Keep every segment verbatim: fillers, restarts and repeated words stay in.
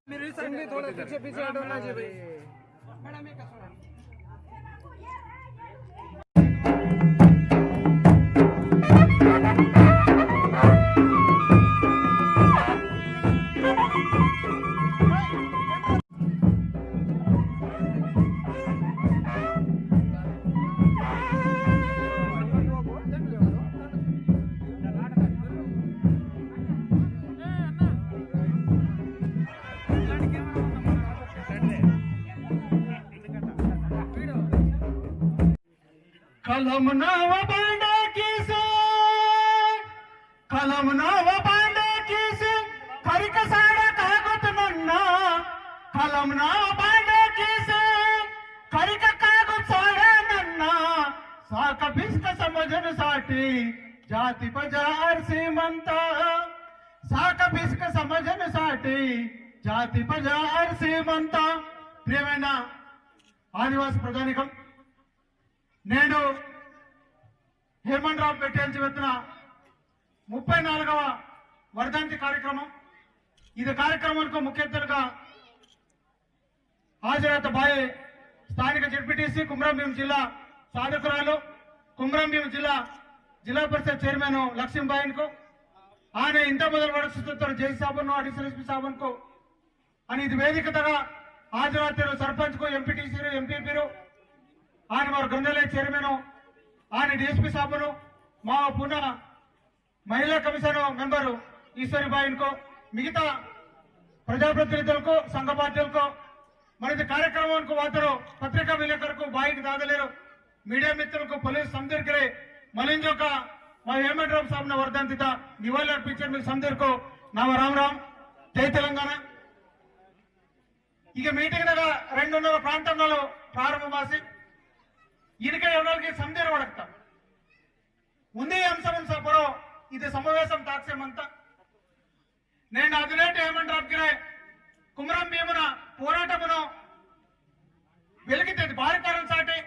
मेरे संग भी थोड़ा पीछे पीछे हटो ना जी भाई। कलम नाव बांडा कीसे, कलम नाव बांडा कीसे, करिक साड़ा कागद नन्ना। कलम नाव बांडा कीसे, करिक कागद साड़ा नन्ना। साक बिस्क समझन साटी, जाति बजार सीमंता। साक పిసుక సమాజం సాటి జాతి ప్రజా అరిసి మంత. ప్రియమైన ఆదివాసి ప్రజానికం, నేడు హేమంతరావు బెట్టేల్ జీవితన ముప్పై నాలుగవ వర్ధంతి కార్యక్రమం. ఇది కార్యక్రమంకు ముఖ్య అతిథులుగా హాజరత్త బాయి స్థానిక జెడ్పీటీసీ, కుమ్రం భీం జిల్లా సాధకురాలు, కుమ్రం భీం జిల్లా జిల్లా పరిషత్ చైర్మన్ లక్ష్మీబాయిన్కు, ఆమె ఇంత మొదలు వరకు జేసీ సాబును, అడిషనల్ ఎస్పీ సాబున్కు, అని ఇది వేదికతగా హాజరత్తిరు సర్పంచ్కు, ఎంపీటీసీరు, ఎంపీపీరు, ఆని వారు గొందెలే చైర్మన్, ఆని డిఎస్పీ సాబును, మా పున మహిళా కమిషన్ మెంబరు ఈశ్వరిబాయిన్కు, మిగతా ప్రజాప్రతినిధులకు, సంఘ బాధ్యులకు, మనది కార్యక్రమంకు వాతరు పత్రికా విలేకరులకు, బాయికి దాదలేరు మీడియా మిత్రులకు, పోలీస్ సందీర్కిరే మలింజొక మా హేమంతరావు సాబ్న వర్ధంతిత నివాళులు అర్పించారు. మీకు సందీర్కు నా రామ్ రామ్, జై తెలంగాణ. ఇక మీటింగ్ నగ రెండున్నర ప్రాంతంలో ప్రారంభమాసి ఇనికే ఎవరికి సందీర్ వడకతాం. ఉందే అంశం సపరో ఇది సమావేశం తాక్సేమంత. నేను అదినేటి ఏమంటారు అబ్గిరే కుమరం భీమున పోరాటమును వెలికితే బారితరం సాటి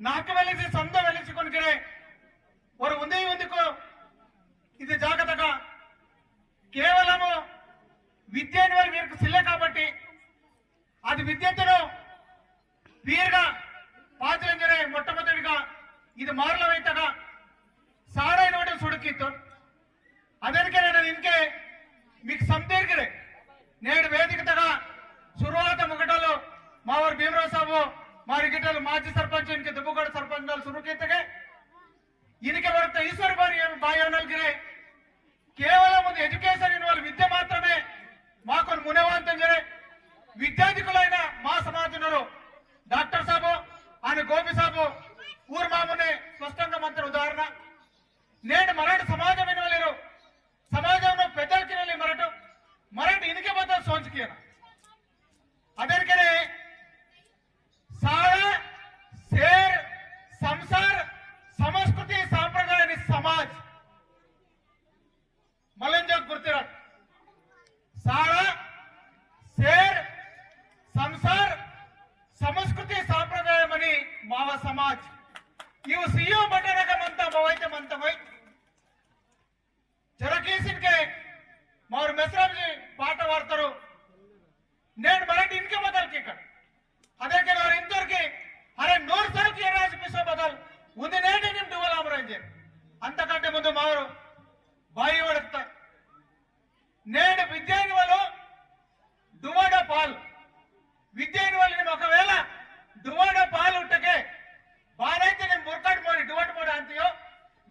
నాకు వెలిసి సొంత వెలిసి కొనుకిరే వారు ఉందే ఉందికో ఇది జాగ్రత్తగా కేవలము విద్య అని వారు వీరికి సిల్లే కాబట్టి అది విద్యతను వీరుగా పాత్రంజనే మొట్టమొదటిగా ఇది మారలవైతగా సాడైన వాటి సుడుకితో అదరికే నేను ఇంకే మీకు సందీర్గిరే నేడు వేదికతగా శురువాత ముగటలో మావారు భీమరావు సాబు మారి గిట్టలు మాజీ సర్పంచ్ ఇంకే దుబ్బుగడ సర్పంచ్ సురుకితగే ఇనికే వరత ఈశ్వర్ బారి బాయనల్గిరే కేవలం ಒಂದು ఎడ్యుకేషన్ ఇన్వాల్వ్ విద్య మాత్రమే మాకు మునె వాంతంజనే విద్యాధికులైన మా సమాజంలో డాక్టర్ సాబు అని గోపి సాబు ఊరు మామునే స్పష్టంగా మంత్రి ఉదాహరణ నేడు మరాఠ సమాజం ఇన్వాలేరు సమాజంలో పెద్దలకి వెళ్ళి మరటు మరటు ఇనికే పోతే సోంచుకియన అదరికనే సాడ సేర్ సంసార్ సంస్కృతి సాంప్రదాయాన్ని సమాజ్ మలంజ గుర్తిర సాడ సేర్ సంసార్ సంస్కృతి సాంప్రదాయం అని మావ సమాజ్ ఇవు సీయో బట్టరకమంతా మవైతే మంతమై జరకీసిన్కే మారు మెస్రాబ్జీ పాట వాడతారు నేను మరాఠీ ఇనికే బదల్ కిక్కడ అదే వారు ఇంతవరకు అరే నూరు సరుకు ఎరాసి పిసో బదల్ ఉంది నేటి నిమ్ డువల్ ఆమరంజే అంతకంటే ముందు మారు బాయి వడక్త నేడు విద్యాని వాళ్ళు డువాడ పాల్ విద్యాని వాళ్ళు నిమ్మ ఒకవేళ డువాడ పాల్ ఉట్టకే బారైతే నేను మురకట్ మోడి డువట్ మోడి అంతియో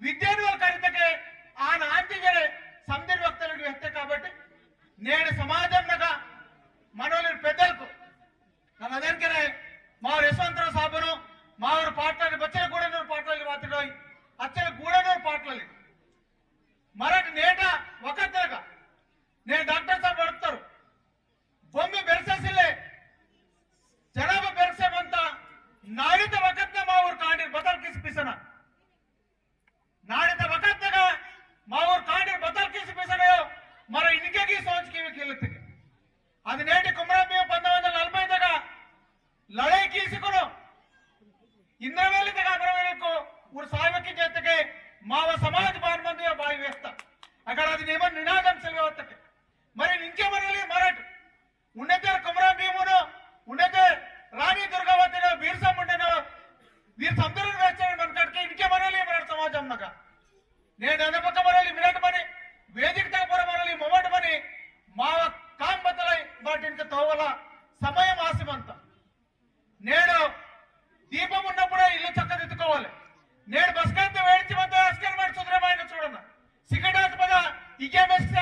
విద్యాని వాళ్ళు కరితకే ఆన ఆంతి జరే సందీర్ వక్తలు ఎత్తే కాబట్టి నేడు సమాజం నగ మనోళ్ళు పెద్దలకు నన్ను అదనికనే మా యశ్వంతరావు సాబును మా ఊరు పాటలు బచ్చల గూడనూరు పాటలు వాతిడోయ్ అచ్చల గూడనూరు పాటలు మరటి నేట ఒకత్తేగా నేను డాక్టర్ సాబ్ అడుగుతారు బొమ్మి బెరసేసిల్లే జనాభా బెరసే మంత నాడిత వకత్న మా ఊరు కాండి బదల్ కిసి పిసన నాడిత వకత్తగా మా ఊరు కాండి బదల్ కిసి పిసనయో మరో ఇనికే గీ సోంచుకి కెలుతుకి అది నేటి కుమరం భీము పంతొమ్మిది వందల నలభై దాకా లడై కీసుకును ఇంద్రవేలి దాకా అమరవేలకు ఊరు సాయవకి చేతకే మావ సమాజ బాన్ మంది బాయి వేస్తా అక్కడ అది నియమ నినాదం సెలవు వత్తకే మరి ఇంకే మరలి మరటు ఉన్నతే కుమరం భీమును ఉన్నతే రాణి దుర్గావతిను వీరస ముండను వీరు సందరుని వేస్తాడు మన కడికి ఇనికే మరలి మరటు సమాజం నగ నేను ఎదపక్క మరలి మిరటు మని వేదిక తగ్గ పొర మరలి మొమ్మటి మని మావ కాం బతలై వాటికి తోవల సమయం ఆసిమంత నేడు దీపం ఉన్నప్పుడే ఇల్లు చక్కదిద్దుకోవాలి నేడు బస్కైతే వేడిచి వద్ద అస్కర్ మాట సుద్రమైన చూడన్న సిగరెట్ పద ఇకే మెస్కి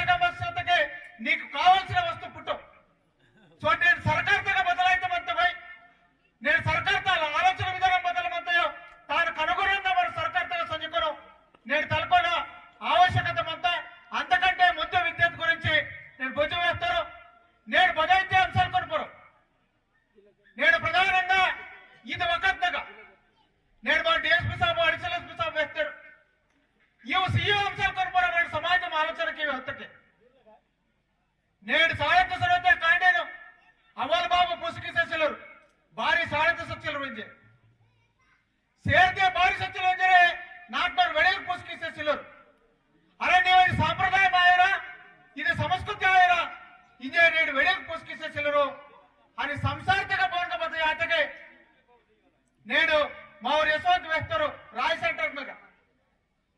నేడు సాడత సరవత కాండేను అవ్వల బాబు పుసికిసే సిల్లరు, బారి సాడత సచ్చిల్లరు ఇంజే. సేర్తే బారి సచ్చిల్లరు ఇంజరే నాటోరు వెడేకు పుసికిసే సిల్లరు. అరే, నీవు ఇది సాంప్రదాయం ఆయరా, ఇది సంస్కృతి ఆయరా ఇంజే నేడు వెడేకు పుసికిసే సిల్లరు. అని సంసారతగా బోనక బత ఆతకే నేడు మావోరు యశోద్ వేస్తారు రాయ్ సెంటర్ మీద.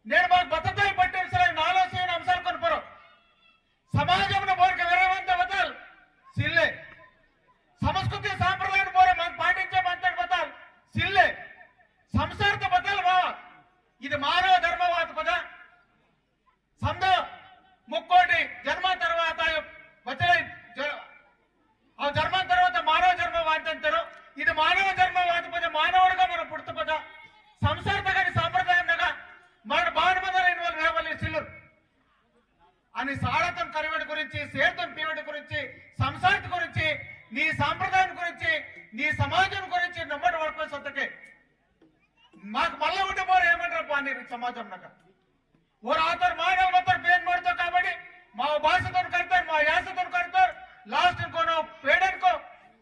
నేడు మాకు బతతాయి పట్టిన సరే నాలో సేన అంశాలు కొనుపరు. సమాజంలో బోర్క వేరే వంత బతాలు సిల్లే. సంస్కృతి సాంప్రదాయం బోరే మాకు పాటించే మంతటి బతాలు సిల్లే. సంసారత బతాలు బావా. ఇది మానవ ధర్మవాద పద. సంద ముక్కోటి జన్మ తర్వాత బచ్చలై జ-, ఆ జన్మ తర్వాత మానవ జన్మ వాంతంటారు. ఇది మానవ జన్మ వాంత పద, మానవుడిగా మనం పుట్ట పద. సంసారత కానీ సాంప్రదాయం అనగా మన బాణమదర ఇన్వాల్వ్ వేయవలే సిల్లరు. అని సాడతోని కరివేటి గురించి, సేర్తోని పీవేటి గురించి, సంసారత గురించి, నీ సాంప్రదాయం గురించి, నీ సమాజం గురించి నమ్మటి వరకు సత్తకే మాకు మళ్ళా ఉండే పోరు ఏమంటారు పాని సమాజం నగ. ఓరు ఆతోరు మానవులు మొత్తం పేరు పడతారు కాబట్టి మా భాషతో కడతారు, మా యాసతో కడతారు. లాస్ట్ ఇంకోనో పేడనుకో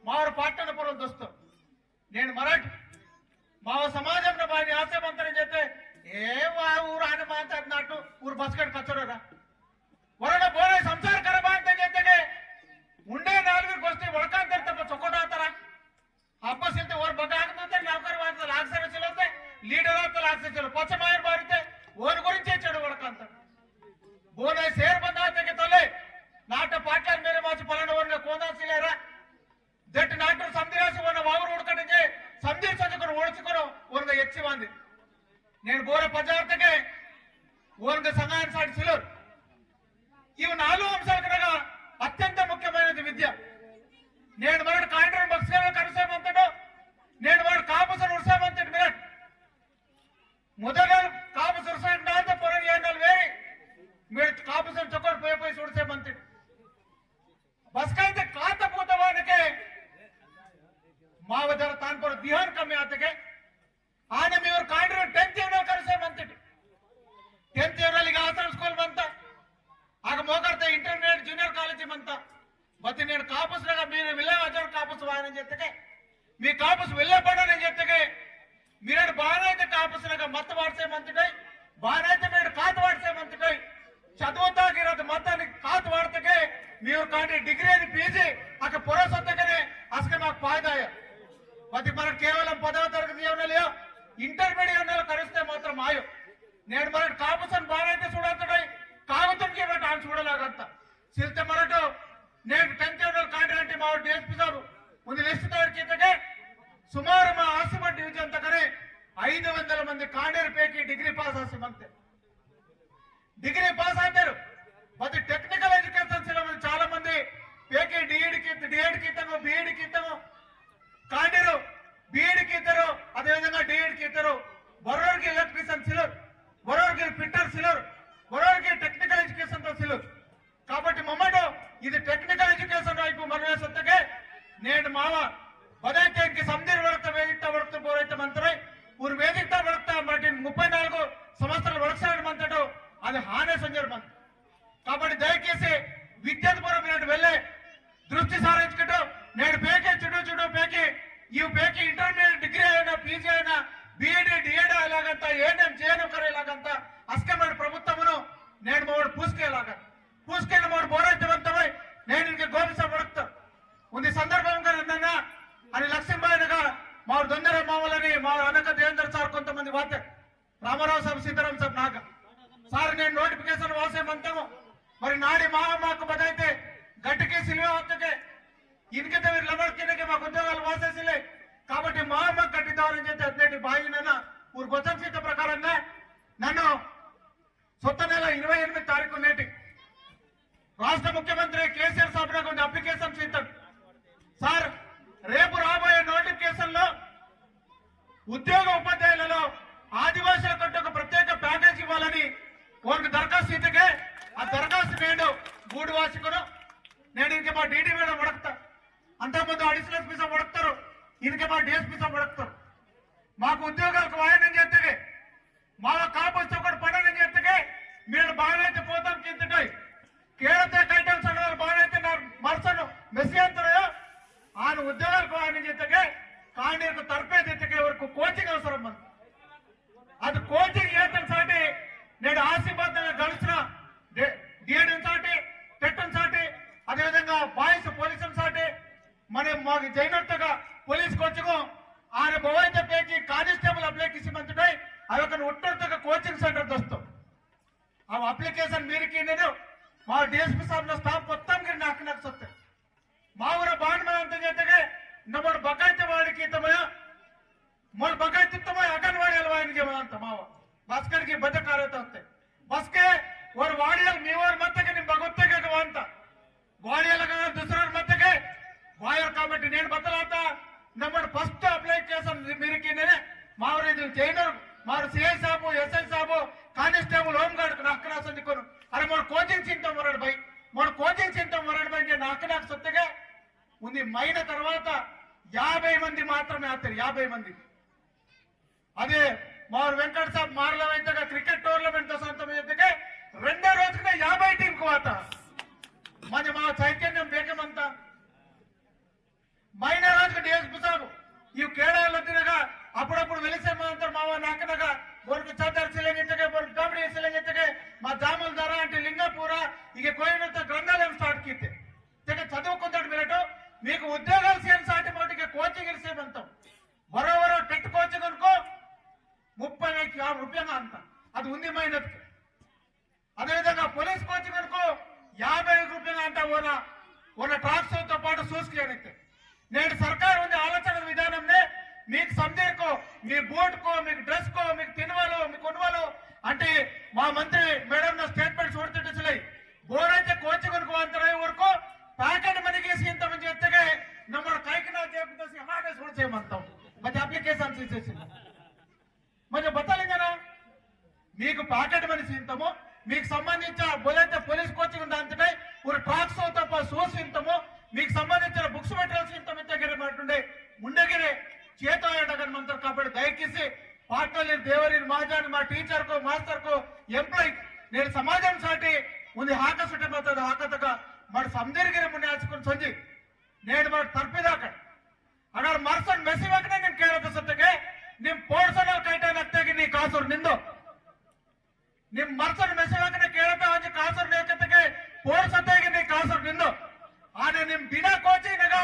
మా ఊరు పాటన పొరలు దొస్తారు. నేను మరాఠీ మా సమాజంలో బాగా ఆశ మంతని చెప్తే ఏ వా ఊరు ఆన మాట్లాడినట్టు ఊరు బస్కెట్ కచ్చడరా. వరణ బోరే సంసార కరబా అంటే చెప్తే ఉండే నాలుగు గోష్ఠి వడకాంతరి తప్ప చొక్కటాతారా? అప్పసిల్తే ఓరు బగాగతే నౌకరి వాడతే లాక్సర చిలోతే లీడర్ ఆతే లాక్సర చిలో పచ్చ మాయర్ బారితే ఓరి గురించి చెడు వడకాంత. బోనే సేర్ బందాతే తొలే నాట పాటలు మేరే మాచి పలానా వరణ కోదా సిల్లేరా. దెట్ నాటోరు సంధి రాసి వన్న వాగురు ఉడకటించి సంధి చదువుకుని ఓడ్చుకుని ఓనగా ఎచ్చి వాంది. నేను బోర పదార్థకే ఓనగా సంఘాన్ని సాటి సిల్లరు. ఇవి నాలుగు అంశాల కనగా అత్యంత ముఖ్యమైనది విద్య. నేను మరడు కాండ్రం బక్సేవ కరుసేమంతడు, నేను మరడు కాపుస ఉరుసేమంతడు మిరట్. మొదలు కాపుస ఉరుసేమంత పొరగి ఏండాలి వేరి మీరు కాపుస చొక్కడు పోయి పోయి ఉరుసేమంతడు. బస్కైతే కాత పూతవానికే మావ ధర తాన్పొర దిహాన్ కమ్మి ఆతకే. ఆన మీవరు కాండ్రు టెన్త్ ఇయర్ కరుసే మంతిటి. టెన్త్ ఇయర్ ఇక ఆసన్ స్కూల్ మంత. ఆగ మోకర్తే ఇంటర్మీడియట్ జూనియర్ కాలేజీ మంత. బతి నేను కాపుస్నగా మీరు విలే అజర్ కాపుస్ వాయనని చెత్తకే, మీ కాపుస్ వెళ్ళే పడని చెత్తకే, మీరేడు బానైతే కాపుస్నగా మత్త వాడ్సే మంతిటై, బానైతే మీరు కాత వాడ్సే మంతిటై. చదువుతాకి ఇరవై మత్తానికి కాత వాడతకే మీరు కానీ డిగ్రీ అని పీజీ అక్కడ పొరసొత్తకనే అసలు మాకు ఫాయిదా. బతి మనకు కేవలం పదవ తరగతి ఏమన్నా ఇంటర్మీడియట్ ఏమన్నా కరిస్తే మాత్రం ఆయో. నేను మనకు కాపుసన్ బానైతే చూడతాడై, కాగుతుంకి ఇవ్వటం చూడలేకంత. సిల్తే మరటు నేను టెన్త్ ఇయర్ కాండ్రంటే మా డిఎస్పీ సాబ్ ముందు లిస్ట్ తయారు చేతకే సుమారు మా ఆసిఫాబాద్ డివిజన్ తగ్గరే ఐదు వందల మంది కాండేరు పేకి డిగ్రీ పాస్ ఆసి మంతే. డిగ్రీ పాస్ అవుతారు. ప్రతి టెక్నికల్ ఎడ్యుకేషన్ సిలబస్ చాలా మంది పేకి డిఎడ్ కి డిఎడ్ కిత్తము బిఎడ్ కిత్తము కాండీరు బిఎడ్ కిత్తరు. అదేవిధంగా డిఎడ్ కిత్తరు. బొర్రోరికి ఎలక్ట్రీషియన్ సిల్లరు, బొర్రోరికి ఫిట్టర్ సిల్లరు, బొర్రోరికి టెక్నికల్ ఎడ్యుకేషన్ తో సిల్లరు. కాబట్టి మమ్మటో ఇది టెక్నికల్ ఎడ్యుకేషన్ వైపు మనమే సొత్తకే నేడు మావ పదైతే ఇంక సందీర్ వడక్త వేదిక్త వడక్త పోరైతే మంత్రై ఊరు వేదిక్త వడక్త మరి ముప్పై నాలుగు సంవత్సరాలు వడక్సాడు మంతడు. అది హానే సంజర్ మంత. కాబట్టి దయచేసి విద్యత పరం నేడు వెళ్ళే దృష్టి సారించుకుంటూ నేడు పేకే చుట్టూ చుట్టూ పేకి ఇవి పేకి ఇంటర్మీడియట్ డిగ్రీ అయినా పీజీ అయినా బిఎడ్ డిఎడ్ అలాగంతా ఏనేం చేయను కరేలాగంతా అస్కమేడు ప్రభుత్వమును నేడు మావాడు పూసుకేలాగా పూసుకెళ్ళి మాడు బోరైతే మంతమై నేను ఇంక గోపిస పడుతా. ఉంది సందర్భంగా నన్న అని లక్ష్మీబాయినగా మా దొందర మామలని మా అనక దేవేంద్ర సార్ కొంతమంది వాతే రామారావు సాబ్ సీతారాం సాబ్ నాగ సార్ నేను నోటిఫికేషన్ వాసే మంతము. మరి నాడి మా మాకు బదైతే గట్టికి సిల్వే వద్దకే ఇన్కైతే మీరు లబడికినకే మాకు ఉద్యోగాలు వాసేసిలే. కాబట్టి మా మాకు కట్టిద్దామని చెప్పి అతనేటి బాయినన్న ఊరు గొచ్చం సీత ప్రకారంగా నన్ను సొత్త నెల ఇరవై ఎనిమిది తారీఖు నేటి రాష్ట్ర ముఖ్యమంత్రి కేసీఆర్ సాబ్ నాకు ఒక అప్లికేషన్ సీతాడు. సార్, రేపు రాబోయే నోటిఫికేషన్ లో ఉద్యోగ ఉపాధ్యాయులలో ఆదివాసుల కంటే ఒక ప్రత్యేక ప్యాకేజ్ ఇవ్వాలని ఓరికి దరఖాస్తు ఇదిగే ఆ దరఖాస్తు నేడు గూడు వాసుకును నేడు ఇంక మా డీడీ మేడం వడక్తా. అంతకుముందు అడిషనల్ ఎస్పీ సాబ్ వడక్తారు, ఇంక మా డిఎస్పీ సాబ్ వడక్తారు. మాకు ఉద్యోగాలకు వాయనని చెప్తే మా కాపుస్ ఒకటి పడని చెప్తే మీరు బాగానైతే పోతాం కిందటోయ్ కేడతే కైటల్ సగలు బాగానైతే నాకు मने माग जैनोर तगा पुलिस कोचिंग आरे बवाइते पेकी कांस्टेबल अप्लाई किसी मंतुडे अवकन उट्टोर तगा कोचिंग सेंटर दोस्तो। अब अप्लिकेशन मेरे की ने मा डीएसपी साहब ना स्टाफ कोत्तम गिर नाक नाक सत्ते। मावरा बान में अंत जेतगे नमोड़ बकाइते वाड़ी की तमया मोड़ बकाइते तमया अंगनवाड़ी अलवाइन के अंत मावा बसकर की बद कार्यता होते। बसके और वाड़ियल मीवर मत्तके निम बगोत्तके वांता। वाड़ियल का दूसरा मत्तके वायर काबट्टी नेन बतलाता। नमोड़ फर्स्ट अप्लाई केसन मेरे की ने मावरे दिल जैनोर मावर सीआई साहब, एसआई साहब, कांस्टेबल, होमगार्ड नक्कना संदिकोन। अरे मोड़ कोचिंग चिंता मरड़ भाई, मोड़ कोचिंग चिंता मरड़ भाई के नाक नाक सत्तेगे। उन्दी महीना तरवाता याबै मंदी मात्रमे आतार, याबै मंदी। अदे मावर वेंकट साहब मारला वेंतगा क्रिकेट टूर्नामेंट तो संतम येतगे रेंडो रोजुके याबै टीम को आता। मने मा चैतन्यम बेके मंता। महीना रोजुके डीएसपी साहब इव केड़ा लद्दिनगा अपुडपुड वेलिसे मंतर मावा नाकनगा बोर्ग चादर सिलेंग इत्तगे बोर्ग गमड़ी सिलेंग इत्तगे मा जामुल दरा अंटे लिंगापुरा इगे कोयनत ग्रंथालय स्टार्ट कीते। तेगे चदुवुकुंदट मिरटो मीकु उद्योगालु सेन साटी मोटिगे कोचिंग इरिसे मंतम। वरो वरो टेट कोचिंग उनको मुप्पै वेल याबै रुपया अंत। अदि उंदी मेहनत। अदे विधंगा पुलिस कोचिंग उनको याबै रुपया अंत। ओना ओना ट्रैक सूज तो पाटु सूज कियानिते। नेडु सरकार उंदी आलोचना विधानमने मीकु समदीरको, मी बूट को, मीकु ड्रेस को, मीकु तिनवालो, मीकु उनवालो अंटे मा मंत्री मैडम ना स्टेटमेंट सूडते सिले बोरैते कोचिंग उनको अंतराय वरको पैकेट मनी केसी इंतमनि जेप्तगे नम्मड़ कैकना जेप्तसी हागे सूडसे मंतम। मत्ते अप्लिकेशन सीसेसी मत्ते बतलिंगना। मीकु पैकेट मनी सींतमो, मीकु संबंधिंचिन बोलैते पुलिस कोचिंग दांतटै ओर ट्रैक सूज तप्पा सूज सींतमो, मीकु संबंधिंचिन बुक्स मटेरियल सींतमो इत्तेगिरे माटुंडे मुंडेगिरे चेतो एडगन मंतर काबट्टी दयकीसी पाटलीर देवरीर महाजन मा टीचर को मास्टर को एम्प्लॉय नेडु समाजम साटी उंदी हाका सुटे मत्तद हाकतगा मड़ समदीरगिरे मुन्ने आचकुन संजी नेडु मड़ तर्पिदाकन अगर मरसन मेसिवकने निम केड़त सत्तेगे निम पोर्सनल कैटा नक्तेगे नी कासुर निंदो। निम मरसन मेसिवकने केड़त आज कासुर नेकतेगे पोर्सतेगे नी कासुर निंदो। आने निम बिना कोचिंग नगा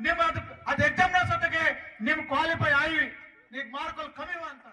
निम अद अद एग्जाम ना सत्तेगे निम क्वालिफाई आईवी नीक मार्कुल कमी वांता।